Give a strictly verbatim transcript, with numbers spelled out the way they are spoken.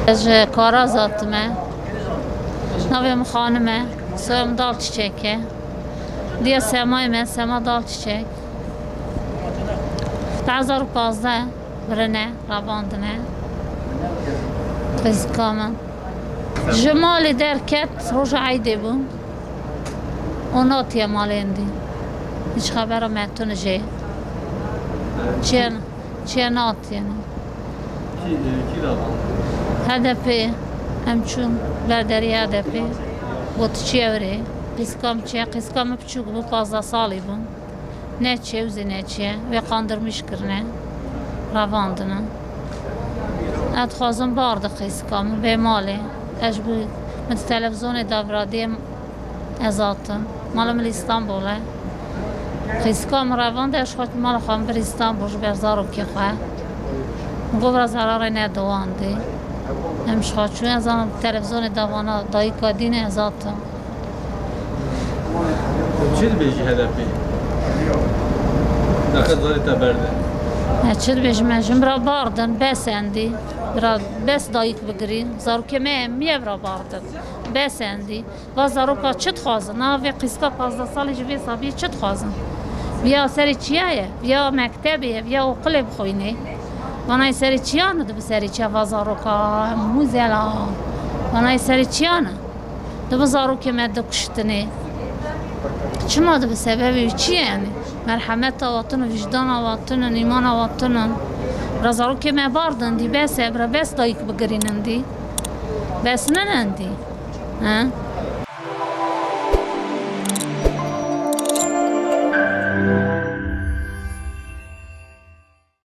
Ez ji Kara Azad me. Navê min Xanim e. Soya min Dal Çiçek e. Diya Semayê me, Sema Dal Çiçek. Du hezar û pazdeh birine, revandine. Qîzika min. Ji malê derket, roja eydê bû. Û natiye malê endî. Hiç xebera me tune jê. Çiyen, çiyen natiye. Kî, e, kî revand? H D P, em çûn ber derî H D P. Got çi ew rê. Qîzka min çi, qîzka min piçûk bû, pazdeh salî bû. Neçe, ew zî neçe. Wê qandirmîş kirine. Revandine. Ez dixwazim bar de qîzka min bê malê. Ez ji bo min di televîzyonê de viradiyê ez hatim. Mala min li Îstanbul e. Qîzka min revande, ez xwe mala xwe min bir Îstanbul ji ber zarokê xwe. Min got, "Vira zerarê nede wan dî." Em ji xwe çûn, ez an televîzyonê de vana dayika dîne ez hatim. Çi dibêjî H D P? Neqet zarê te berdin. E, çi dibêjim, ez jin bira bardin, bes endî. Bira bes dayik bigirîn. Zarokê me em miye bira bardin. Bes endî. Va zaroka çi dixwazin? Na vê qîzka pazdeh salî ji vê sabiyê çi dixwazin? Viya serê çiya ye? Viya mektebê ye? Viya oqilê bixwînê? Vanayê serê çiya ne dibi serê çiya va zaroka muzela. Vanayê serê çiya ne? Dibi zarokê me dikuştinê. Çima dibi sebebê wî çi ye yani? Merhemeta wa tune, vijdana wa tune, nîmana wa tune. Bira zarokê me bardin dî, bes e, bira bes dayik bigirînin dî. Bes nenen dî. He?